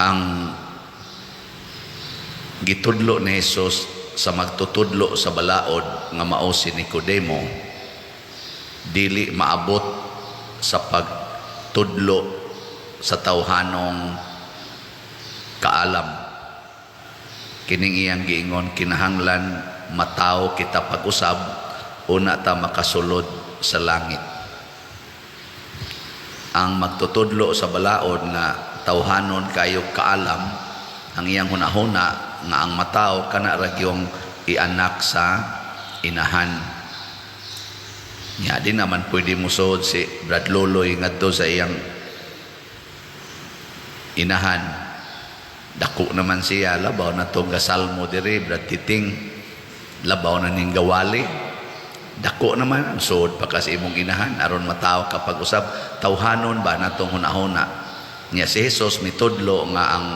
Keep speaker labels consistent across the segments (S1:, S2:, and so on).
S1: Ang gitudlo ni Jesus sa magtutudlo sa balaod nga mao si Nicodemo, dili maabot sa pagtudlo sa tawhanong kaalam. Kining iyang giingon, kinahanglan matawo kita pag-usab, una ta makasulod sa langit. Ang magtutudlo sa balaod nga tawhanon kayo kaalam, ang iyang hunahuna nga ang matawo kana ra gyung ianak sa inahan. Nya di naman pwede musuod si Brad Loloy ngadto sa iyang inahan. Dako naman siya, labaw na tong gasalmo diri, Brad Titing, labaw na ning gawali. Dako naman, ang suod pa ka sa imong inahan aron matawo ka pag-usab. Tawhanon ba natong hunahuna? Nya si Jesus mitudlo nga ang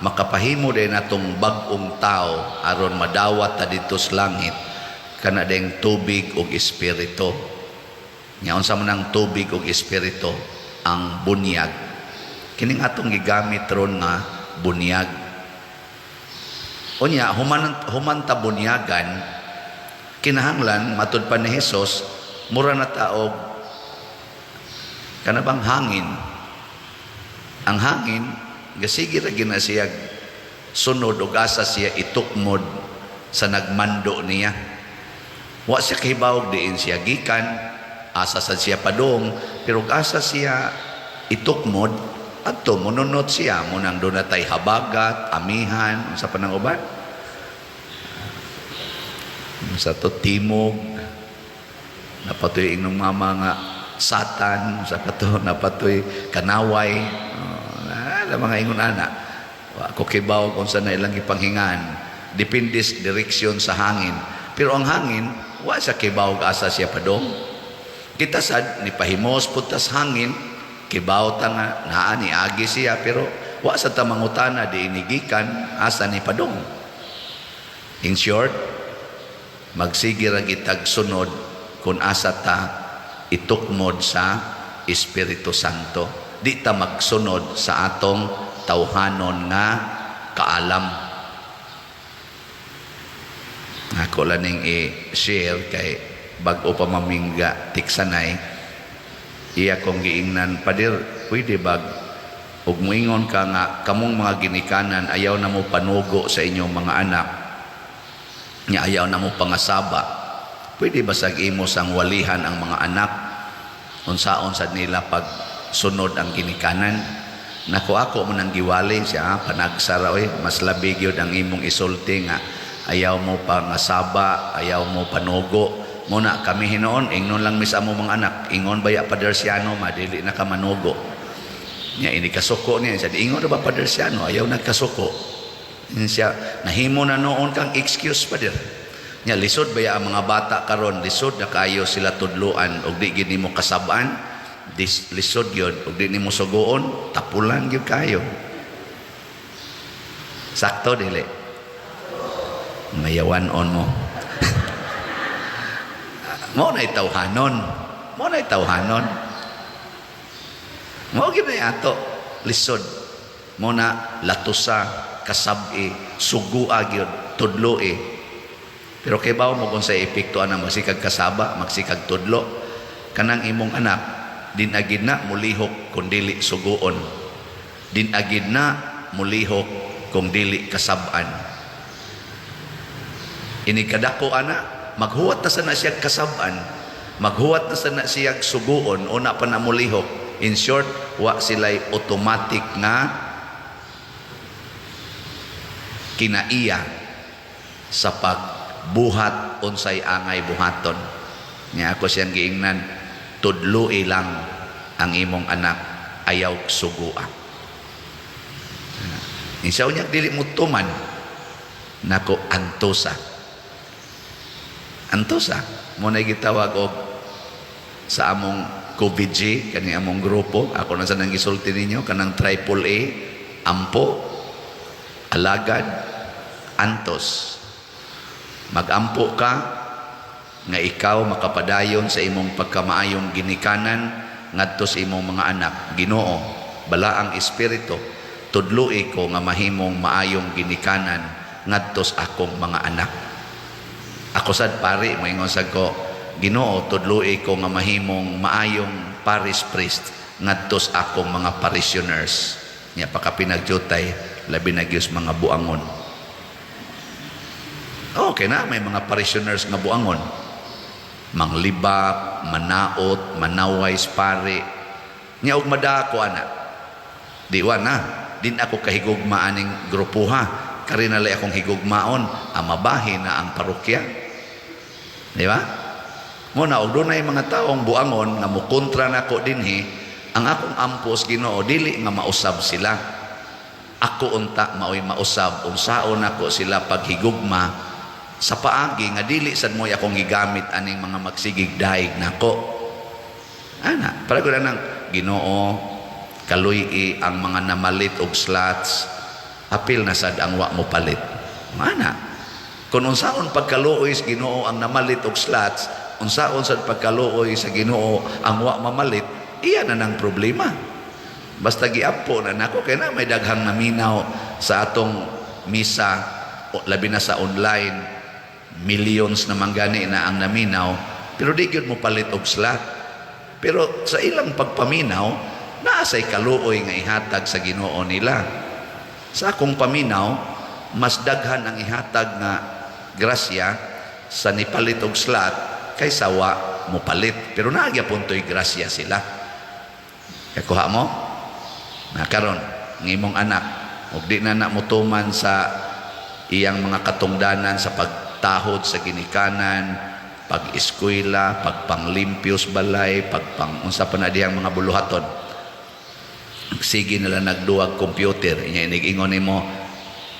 S1: makapahimo din natong bag-ong tao aron madawat ta didto sa langit kana ding tubig ug espiritu. Nya unsa man ang tubig ug espiritu? Ang bunyag. Kining atong gigamit ron nga bunyag. Unya human human ta bunyagan, kinahanglan, matud pa ni Jesus, mura na ta og kana bang hangin. Ang hangin gasige ra gina siya sunod og asa siya itukmod sa nagmando niya. Wa siya kahibawog diin siya gikan, asa sad siya padung, pero og asa siya itukmod adto monunot siya. Munang doon natay habagat, amihan, unsa pa nang uban, sa to timog, napatoy inyong mama nga satan, sa kato napatoy kanaway, oh, mga ingon ana. Wa ko kibaw kung sa na ilang ipanghingan, depende sa direksyon sa hangin. Pero ang hangin, wa sa kibaw asa siya padong. Kita sad ni pahimos puntas hangin, kibaw ta nga naa ni agi siya, pero wa sa ta mangutana di inigikan, asa ni padong. In short, magsige ra gitag sunod kung asa ta itukmod sa Espiritu Santo. Di ta magsunod sa atong tawhanon nga kaalam. Ako lang ning i-share kay bag-o pa mamingga tiksanay. Iya kong giingnan, "Pader, pwede bag ug moingon ka nga kamong mga ginikanan ayaw na mo panugo sa inyong mga anak, nga ayaw na mo pangasaba, pwede ba sag imo sang walihan ang mga anak unsaon sad nila pag sunod ang ginikanan?" Nako, ako mo nang giwali siya, panagsara oy, mas labi gyud ang imong isulti nga ayaw mo pangasaba, ayaw mo panugo. Muna kami hinoon, ingnon lang mis amo mga anak, "Ingon baya Pader Siano, madili na ka manugo." Nya ini kasuko niya siya, "Ingon ba Pader Siano, ayaw nagkasuko." Siya, "Nahimo na noon kang excuse, Pader." Nya lisod baya ang mga bata karon, lisod na kayo sila tudluan og di gid nimo kasab-an, lisod gyud og di nimo suguon, tapulan gyud kayo. Sakto dili? Mayawan on mo. Mo na tawhanon. Mo na tawhanon. Mo gyud na ato lisod. Mo na latusa, kasab-i, sugua gyud, tudloi. Pero kay bawo mo kung sa epekto ana magsikag kasaba, magsikag tudlo, kanang imong anak din agid na mulihok kung dili suguon. Din agid na mulihok kung dili kasab-an. Ini kadako ana, maghuwat na sana siya kasab-an, maghuwat na sana siya suguon, una pa na mulihok. In short, wa sila'y automatic nga kinaiya sa pagbuhat unsay angay buhaton. Nya ako siyang giingnan, "Tudloi lang ang imong anak, ayaw sugua." Insaw niya dili mo tuman nako, antosa. Antosa mo na gitawag og sa among COVID-G kani among grupo. Ako na sa nang gisulti ninyo kanang triple A: ampo, alagad, antos. Magampo ka nga ikaw makapadayon sa imong pagkamaayong ginikanan ngadto sa imong mga anak. Ginoo, balaang espiritu, Tudloi ko nga mahimong maayong ginikanan ngadto sa akong mga anak. Ako sad pari, moingon sad ko, "Ginoo, tudloi ko nga mahimong maayong parish priest ngadto sa akong mga parishioners." Nya pagkapinagyutay, labi na gyud mga buangon. Okay na, may mga parishioners nga buangon. Manglibak, manaot, manaway sa pari. Nya og madako ana. Di wa na, din ako kahigugma aning grupuha. Kari na lay akong higugmaon, ang mabahin na ang parokya. Di ba? Mo na og dunay mga taong buangon nga mukontra nako dinhi, ang akong ampos, Ginoo, dili nga mausab sila. Ako unta maoy mausab unsaon nako sila paghigugma sa paagi nga dili sad mo'y akong gigamit aning mga magsigig daig nako. Ana, para ko nang Ginoo, kaluy-i ang mga namalit og slots, apil na sad ang wa mo palit. Ana. Kung unsaon pagkaluoy sa Ginoo ang namalit og slots, unsaon sad pagkaluoy sa Ginoo ang wa mamalit, iya na nang problema. Basta giampo na nako kay na may daghang naminaw sa atong misa, labi na sa online, millions na gani na ang naminaw, pero di gyud mo palit og slot. Pero sa ilang pagpaminaw, naa say kaluoy nga ihatag sa Ginoo nila. Sa akong paminaw, mas daghan ang ihatag nga grasya sa nipalit og slot kaysa wa mo palit. Pero naa gyapon to'y grasya sila. Kakuha mo? Na karon, ang imong anak, ug di na na motuman sa iyang mga katungdanan sa pagtahod sa ginikanan, pag-eskwela, pagpanglimpyos balay, pagpang unsa pa na diyang mga buluhaton. Sige na lang nagduwag computer. Inya inig-ingon nimo,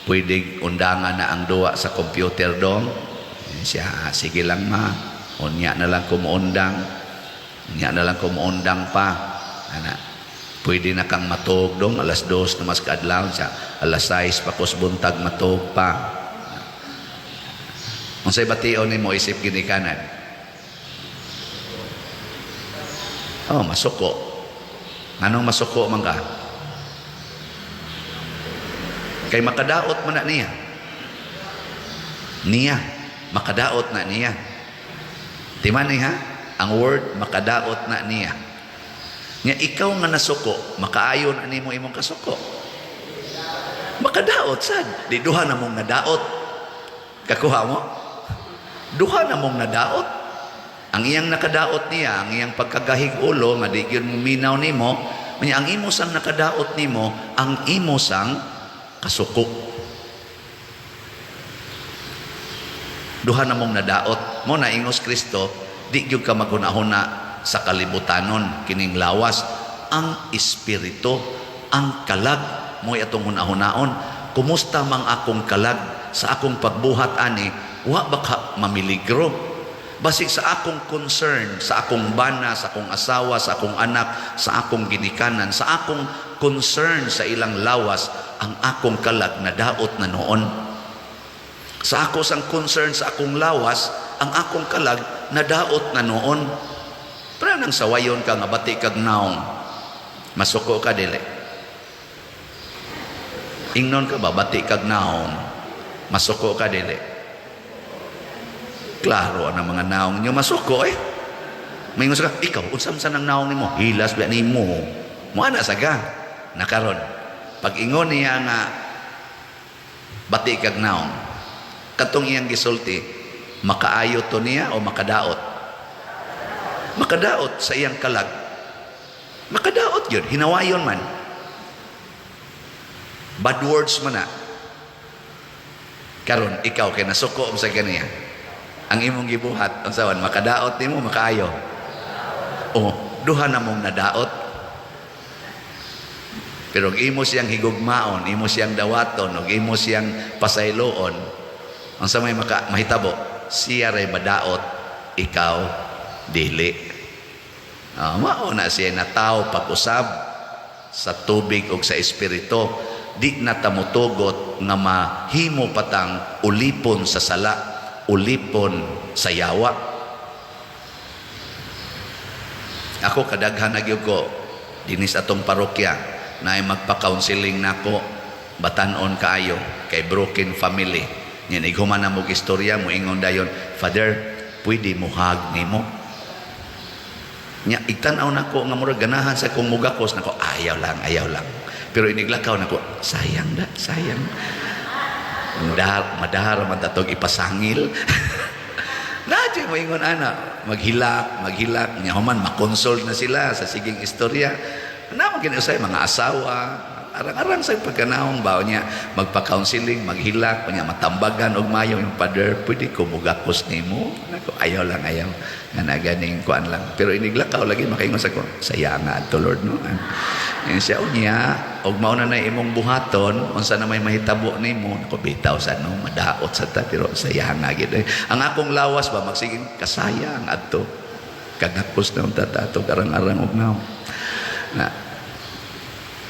S1: "Pwede undangan na ang duwa sa computer, dong?" Eh, siya, "Ah, sige lang, ma. Unya na lang kumuundang. Unya na lang kumuundang pa." Ana, "Pwede na kang matug, dong, 2:00 na mas kaadlaw." Siya, "Alas 6 pa kos buntag matug pa." Unsay bation nimo isip ginikanan? Oh, masuko. Nganong masuko man ka? Kay makadaot man na niya. Niya, makadaot na niya. Timan ni ha? Ang word "makadaot na niya." Nya ikaw nga nasuko, makaayon ani mo imong kasuko. Makadaot sad. Di duha na mong nadaot. Kakuha mo? Duha na mong nadaot. Ang iyang nakadaot niya, ang iyang pagkagahig ulo, nga di gyud mo minaw nimo, unya ang imo sang nakadaot nimo, ang imo sang kasuko. Duha na mong nadaot. Mo na ingos Kristo, di gyud ka maghuna-huna sa kalibutanon kining lawas, ang espiritu, ang kalag mo'y atong hunahunaon. Kumusta mang akong kalag sa akong pagbuhat ani? Wa ba ka mamiligro? Basig sa akong concern, sa akong bana, sa akong asawa, sa akong anak, sa akong ginikanan, sa akong concern sa ilang lawas, ang akong kalag nadaot na noon. Sa ako sang concern sa akong lawas, ang akong kalag nadaot na noon. Pero nang sawayon ka nga bati kag naong, masuko ka dili? Ingnon ka ba, bati kag naong, masuko ka dili? Klaro ang mga naong nyo, masuko eh. May ka, ikaw, unsam sa nang naong nimo? Hilas ba nimo? Mo ana saga. Nakaron. Pag ingon niya nga bati kag naong, katong iyang gisulti, makaayo to niya o makadaot? Makadaot sa iyang kalag. Makadaot yun, hinawayon man. Bad words man na. Karon ikaw kay nasuko sa ganiya. Ang imong gibuhat, unsaon, makadaot nimo, makaayo? O, duha na mong nadaot. Pero imo siyang higugmaon, imo siyang dawaton, ug imo siyang pasayloon, unsa may maka, mahitabo? Siya ray madaot, ikaw dili. Mao na siya nataw pag-usab sa tubig ug sa espiritu. Di na ta motugot nga mahimo patang ulipon sa sala, ulipon sa yawa. Ako kadaghan na gyud ko dinis atong parokya. Na magpa-counseling nako, batanon kaayo kay broken family. Nya ighuman na mo istorya, moingon dayon, "Father, pwede mo hug nimo?" Nya igtan-aw nako nga murag ganahan sa kong mugakos nako, "Ayaw lang, ayaw lang." Pero iniglakaw nako, sayang da, sayang. Madahar, madahar man tatog ipasangil. Na mo ingon ana, maghilak, maghilak, nya human makonsol na sila sa siging istorya. Na man usay mga asawa, arang-arang sa pagkanaong ba niya magpa-counseling, maghilak, nya matambagan og mayo yung, "Father, pwede ko mugakos nimo?" Nako, "Ayaw lang, ayaw." Nga na ganing kuan lang. Pero iniglakaw lagi makaingon sa ko, "Sayang nga adto, Lord, no." Yan siya, unya, og mao na na imong buhaton, unsa na may mahitabo nimo? Nako, bitaw sa no, madaot sa ta, pero sayang nga gid. Ang akong lawas ba magsiging kasayang adto. Kagakos na unta ta ato arang-arang og naw. Na,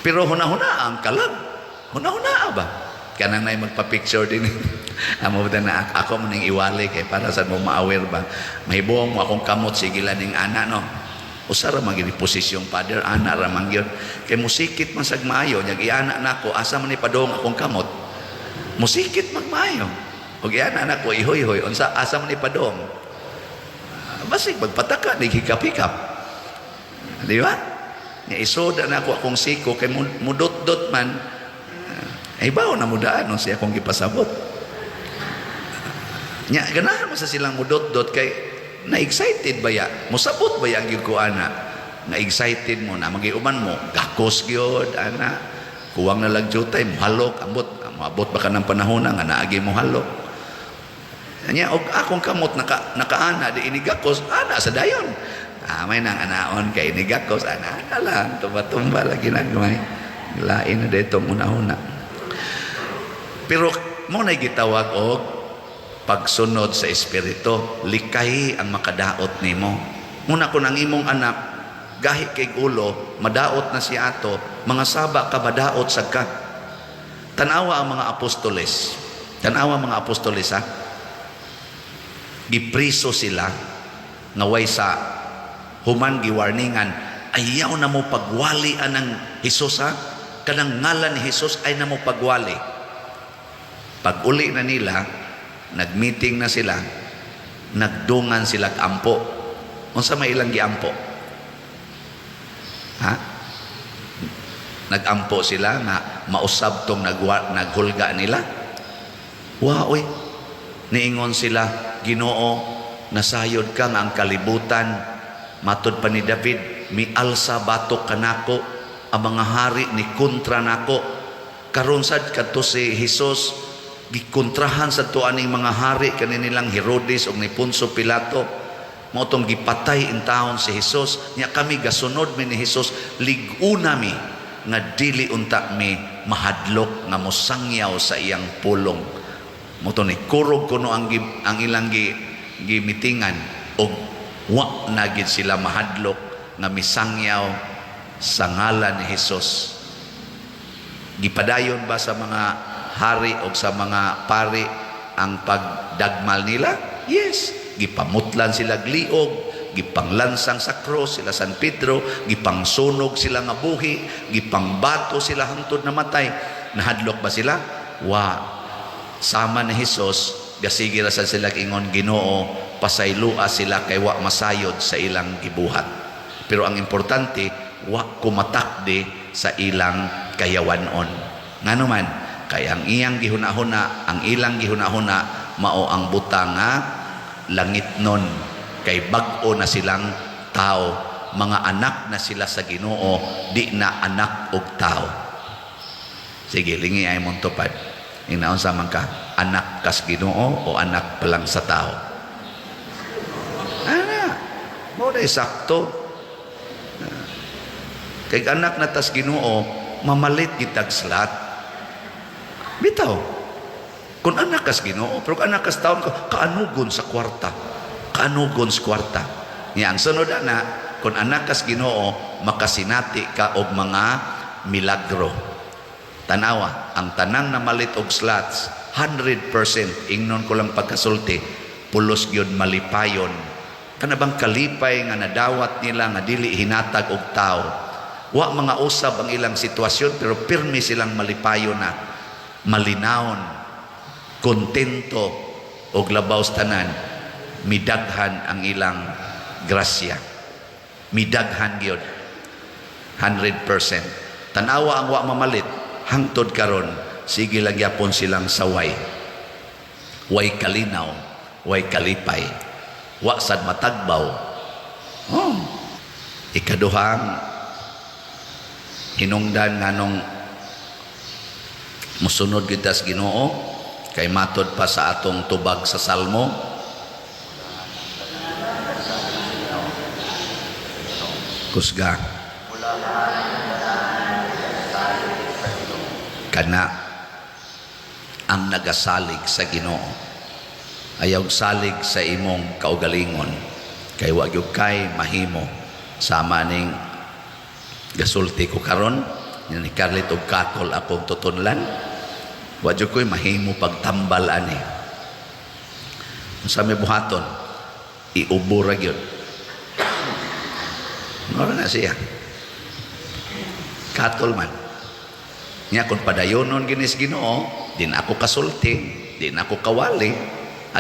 S1: pero huna-huna ang kalag. Huna-huna ba? Kanang nay magpa-picture din. Amo ba na ako mo ning iwali kay para sa mo ma-aware ba. Mahibuong mo akong kamot, sige lang ning ana, no. Usa ra man gyud posisyon, Father, ana ra man gyud. Kay musikit man sag maayo nya iana nako, asa man ni padong akong kamot. Musikit magmaayo. Og iana nako ihoy-hoy, unsa, asa man ni padong? Ah, basig magpataka ni hikap-hikap. Di ba? Nya isoda na ako akong siko kay mudot-dot man. Ay bawo na mudaan no siya akong gipasabot. Nya ganahan mo sa silang mudot-dot kay na excited ba ya? Musabot ba ya ang gyud ko ana? Na excited mo na magiuman mo, gakos gyud ana. Kuwang na lang jutay, muhalok, ambot, moabot ba ka ng panahon nga naagi mo halok. Nya og akong kamot nakaana di inigakos ana sa dayon. Ah, may nang anaon kay inigakos ana ana lang tumba-tumba lagi nagmay. Lain na ditong una-una. Pero mo na gitawag og pagsunod sa Espiritu, likay ang makadaot nimo. Muna kung ang imong anak gahi kay ulo, madaot na si ato, mga saba ka, madaot sad ka. Tanawa ang mga apostoles. Tanawa ang mga apostoles, ha. Gipriso sila nga way sa human giwarningan, "Ayaw na mo pagwali anang Hesus, ha. Kanang ngalan ni Hesus ay na mo pagwali." Pag uli na nila, nagmeeting na sila, nagdungan sila ampo. Unsa may ilang giampo? Ha? Nagampo sila nga mausab tong naghulga nila? Wa oy. Niingon sila, "Ginoo, nasayod ka nga ang kalibutan, matod pa ni David, mialsa batok kanako, ang mga hari ni kontra nako. Karon sad kadto si Hesus gikontrahan sa to aning mga hari kani nilang Herodes ug ni Poncio Pilato. Mao tong gipatay intawon si Hesus. Nya kami gasunod mi ni Hesus, lig-una mi nga dili unta mi mahadlok nga mosangyaw sa iyang pulong." Mao to ni kurog kuno ang ilang gimitingan og wa na gid sila mahadlok nga misangyaw sa ngalan ni Hesus. Gipadayon ba sa mga hari o sa mga pari ang pagdagmal nila? Yes. Gipamutlan sila liog, gipanglansang sa cross sila San Pedro, gipangsunog sila nga buhi, gipangbato sila hangtod namatay. Nahadlok ba sila? Wa. Sama ni Hesus, gasige ra sa sila ingon, "Ginoo, pasaylua sila kay wa masayod sa ilang gibuhat." Pero ang importante, wa kumatakdi sa ilang kayawanon. Ngano man, kay ang iyang gihuna-huna, ang ilang gihuna-huna mao ang butang nga langit nun, kay bag-o na silang tao, mga anak na sila sa Ginoo, di na anak og tao. Sige, lingi ay mong tupad. Inaon sa man ka, anak kas Ginoo o anak pa lang sa tao? Ana, mo na sakto. Kay anak na tas Ginoo, mamalit gitag slat. Bitaw. Kung anak kas Ginoo, pero kung anak kas taon, kaanugon sa kwarta. Kaanugon sa kwarta. Nya ang sunod ana, kung anak kas Ginoo, makasinati ka og mga milagro. Tanawa, ang tanang namalit og slots, 100%, ingnon ko lang pagkasulti, pulos gyud malipayon. Kana bang kalipay nga nadawat nila nga dili hinatag og tao. Wa mga usab ang ilang sitwasyon, pero pirmi silang malipayo na, malinawon, kontento, og labaw sa tanan, midaghan ang ilang grasya. Midaghan gyud. 100%. Tanawa ang wa mamalit, hangtod karon sige lang gyapon silang saway. Way kalinaw, way kalipay. Wa sad matagbaw. Oh. Ikaduhang hinungdan nganong musunod kita sa Ginoo kay matod pa sa atong tubag sa Salmo, kusga kana ang nagasalig sa Ginoo. Ayaw salig sa imong kaugalingon kay wa gyud kay mahimo. Sama ning gasulti ko karon ni Carlit og katol akong tutunlan, wa jud ko'y mahimo pagtambal ani. Unsa may buhaton? Iubo ra gyud. Mora na siya, katol man nya. Kung padayonon ginis Ginoo, din ako kasulti, din ako kawali,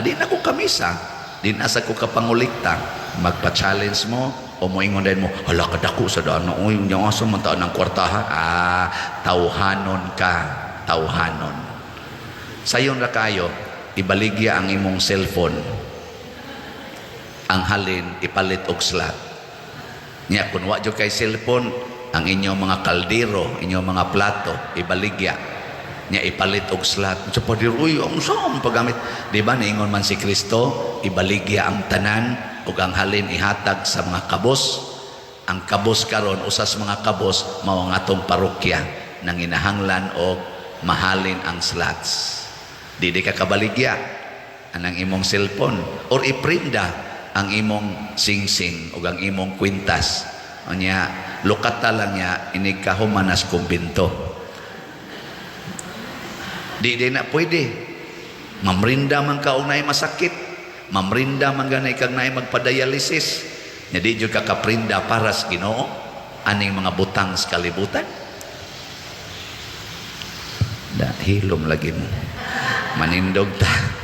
S1: din ako kamisa, din asa ko kapangulikta. Magpa-challenge mo o moingon din mo, "Hala, kadako sa daan, uy, nya asa man taan ang kwartaha?" Ah, tawhanon ka, tawhanon. Sayon ra kayo, ibaligya ang imong cellphone, ang halin ipalit og slot. Nya kung wa jud kay cellphone, ang inyong mga kaldero, inyong mga plato, ibaligya nya ipalit og slot. Sa padir, uy, ang saan paggamit? Di ba niingon man si Kristo, ibaligya ang tanan ug ang halin ihatag sa mga kabos? Ang kabos karon, usa sa mga kabos mao ang atong parokya, nang inahanglan og mahalin ang slots. Di ka kabaligya anang imong cellphone or iprinda ang imong singsing ug ang imong kwintas. Unya lukata lang niya inig kahumanas kumbinto. Di na pwede. Mamrinda man ka og naay masakit, mamrinda man ganay kag naay magpadialysis. Nya di jud ka kaprinda para sa Ginoo aning mga butang sa kalibutan. Da hilom lagi mo. Manindog ta.